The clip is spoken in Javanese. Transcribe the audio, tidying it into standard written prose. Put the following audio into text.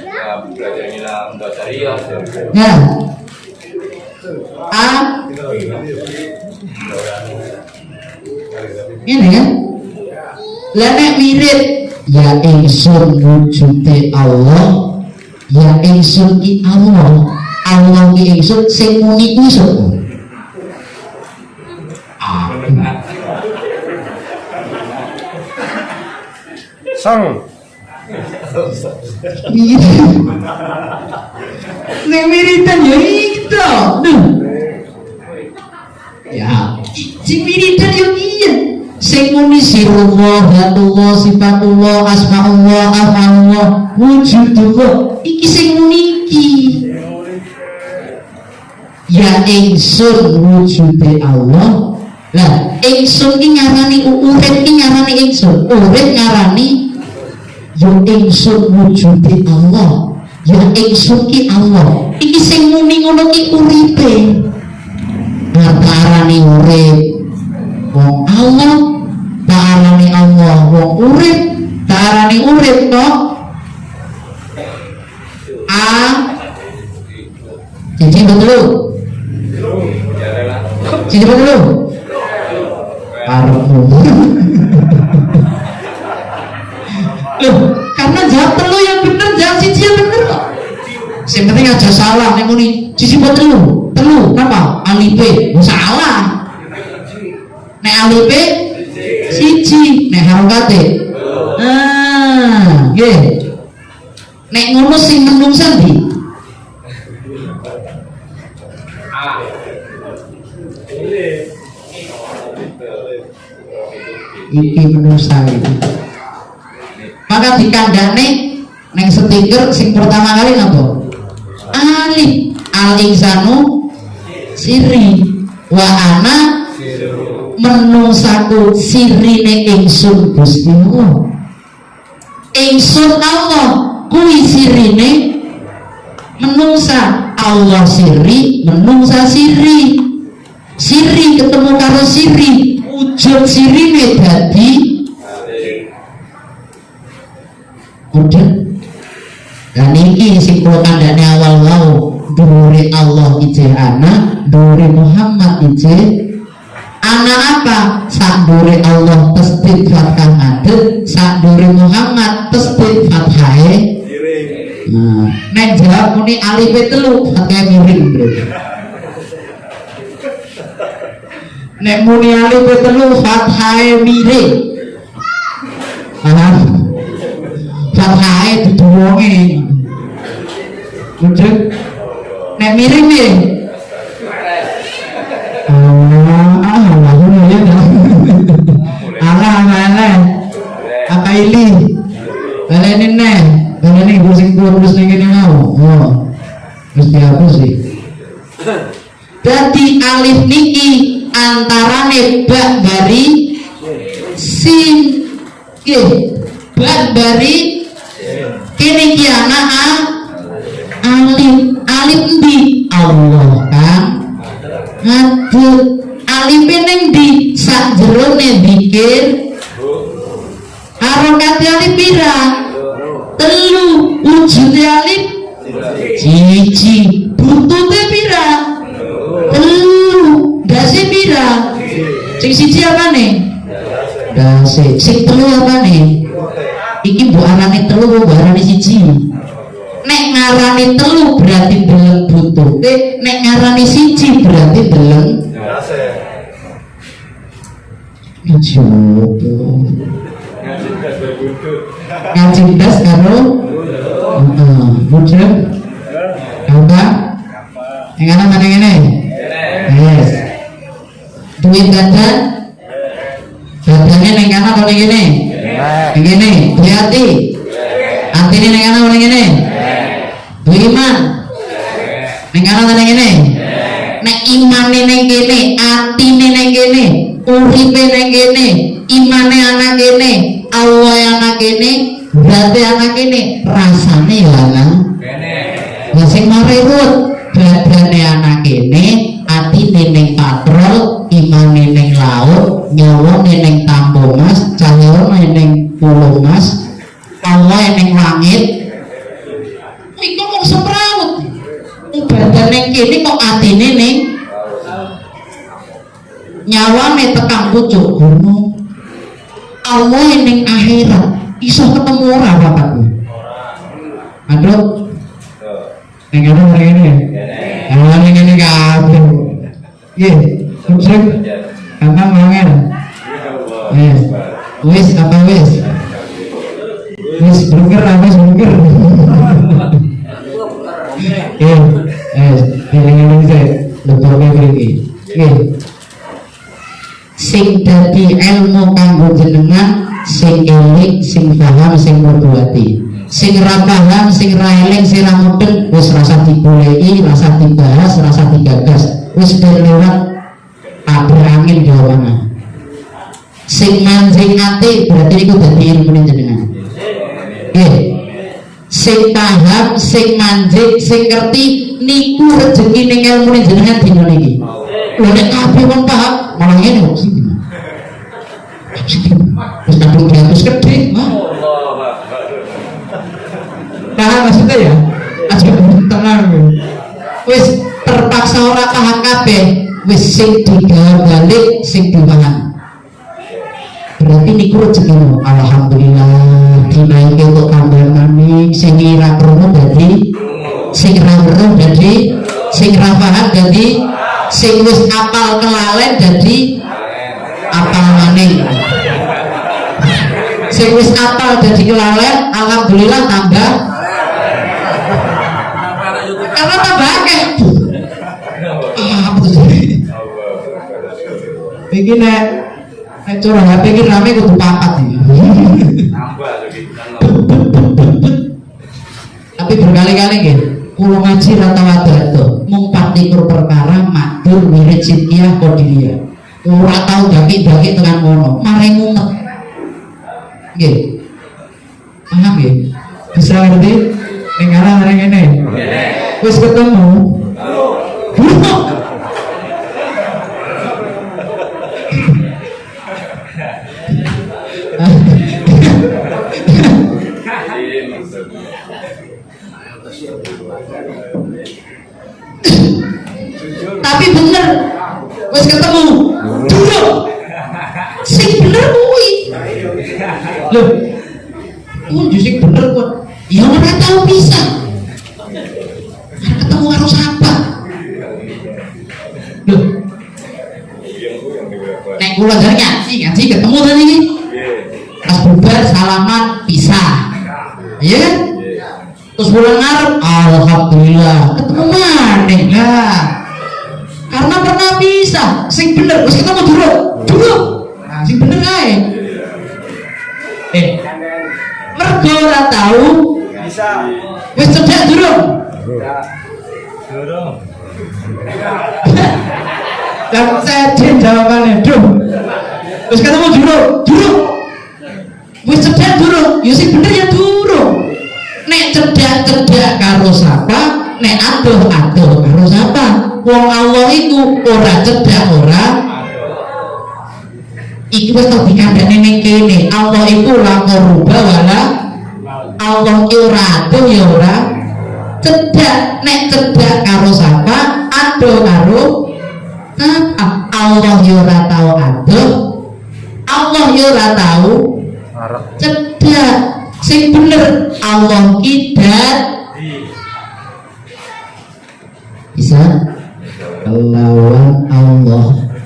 Ya, belajar ngilang bahasa Riau. Ya. A ini kan? Lah nek mirip ya ingsun wujude Allah, ya ingsun ki Allah, Allah ki ingsun sing muni kuwi sapa? Aku. Sang. Iya. Nek wiridan ya itu. Duh. Ya, sing wiridan ya iya. Sing muni sirullah, zatullah, sifatullah, asmaullah, af'alullah, wujudullah. Iki sing muni iki. Ya ingsun wujude Allah. Lah, ingsun ki ngarani urip ki ngarani ingsun. Urip ngarani ya ingsun wujude Allah. Ya ingsun ki Allah. Iki sing muni ngono ki uripe. Arane urip wong Allah, tarane Allah wong urip, tarane urip kok A siji betul. Siji betul. Karepmu. Loh, karena jawab telu yang bener, jawab siji yang bener kok. Yang penting aja salah nek muni siji apa telu? Telu, kenapa? Alife. Oh, salah. Nek alife siji, nek harokate. Ah, nggih. Nek ngono sing menungsa ndi? A. Iki menungsa iki. Maka dikandane neng stiker sing pertama kali napa? Alif. Al insanu siri wa ana menungsaku sirine ingsun Gusti Allah. Ingsun Allah kuwi sirine menungsa. Allah siri, menungsa siri. Siri ketemu karo siri, wujud sirine dadi wujud. Dan iki sing kula kandhane awal wau, dhuwure Allah ijeh ana, dhuwure Muhammad ijeh ana apa? Sak dhuwure Allah tasdid fathah ngadeg, sak dhuwure Muhammad tasdid fathahe. Nah, nek jawab muni alife telu, fathahe miring berarti. Nek muni alife telu, fathahe miring. Paham? Fathahe dudu wonge. Mudeng. Nek miring piye? Ah, Allah ya. Alah, alah. Apa ini? Baleni neh, baleni ibu sing terus ning kene mau. Oh. Wis dihapus sih. Dadi alif niki antarane bak bari sin. Nggih. Bak bari kene iki ana a alif. Alif endi? Allah kan ngadeg. Alife ning ndi? Sak jerone zikir. Harokate alif pira? Telu. Wujude alif siji. Buntute pira? Telu. Ndase pira? Sing siji apane? Ndase. Sing telu apane? Iki mbok arani telu apa mbok arani siji? Nek ngarani telu berarti deleng buntute, nek ngarani siji berarti deleng ngaji opo? Ngaji ndas karo heeh, mudeng. Gampang. Yang ana mana ngene? Yes. Duit badan. Badane ning kana apa ning kene? Ning kene, duwe ati. Atine ning kana apa ning kene? Duwe iman. Ning kana apa ning kene? Nek imane ning kene, atine ning kene, uripe ning kene, imane ana kene, Allah ana kene, berarti ana kene, rasane ya ana. Lah sing mare ruwet, badane ana kene, atine ning patrol, imane ning laut, nyawane ning Tampo Mas, cahyane ning Pulo Mas, Allah ning langit. Iku mung semrawut. Badan ning kene kok atine ning nyawane tekan pucuk gunung. Allah ning akhirat iso ketemu ora bapakku? Aduh. Ning kene ngene. Ah ning ngene kabeh. Nggih, sing gampang mangan. Wis. Wis apa wis? Wis brungker apa wis brungker? Nggih, wis dieling-eling sik, leboke mriki. Nggih. Sing dadi ilmu kanggo jenengan, sing eling, sing paham, sing mlebu ati. Sing ra paham, sing ra eling, sing ra mudeng, wis rasa digoleki, rasa dibahas, rasa digagas. Wis ben lewat tabur angin jawaban. Sing manjing ati berarti niku dadi ilmune jenengan. Nggih. Sing paham, sing manjing, sing ngerti niku rejeki ning ilmune jenengan dina niki. Lho nek kabeh wong paham malah ngene kok sing wis kadung 200 gede, mah. Paham maksudnya ya? Aja tenang. Wis terpaksa ora paham kabeh, wis sing digawa balik sing dipaham. Berarti niku rezekimu. Alhamdulillah dinaike untuk tambahan maning sing ora krungu dadi sing ra weruh dadi sing ra paham dadi sing wis apal kelalen dadi apal maning. Sing wis apal dadi kelalen, alhamdulillah tambah karena tambah akeh. Ah, apa tuh? Iki nek nek cara HP iki rame kudu papat iki. Nambah lagi. Tapi berkali-kali nggih, kula ngaji ra tau ada mung 24 perkara madur wirid sidqiyah qadiriyah. Ora tau daki-daki tekan ngono, mare mumet. Nggih. Paham nggih? Bisa ngerti? Ning arah ning ngene. Wis ketemu. Tapi bener wis ketemu duduk sing bener kuwi lho kuwi sing bener kok ya ora tau bisa ketemu karo siapa lho nek kula jare ngaji ngaji ketemu tadi iki pas bubar salaman pisah iya kan terus bulan ngarep alhamdulillah ketemu maneh lah karena pernah bisa sing bener wis ketemu durung durung nah sing bener kae mergo ora tau bisa wis cedhak durung durung dan sedih jawabannya duh wis ketemu durung durung wis cedhak durung ya sing bener ya durung nek cedhak-cedhak karo sapa nek adoh-adoh karo sapa wong Allah iku ora cedhak ora iki wis tau dikandhane ning kene Allah iku la qaruba wala Allah ki ora adoh ya ora cedhak nek cedhak karo sapa adoh karo sapa Allah ya ora tau adoh Allah ya ora tau cedhak sing bener Allah ki bisa lawan Allah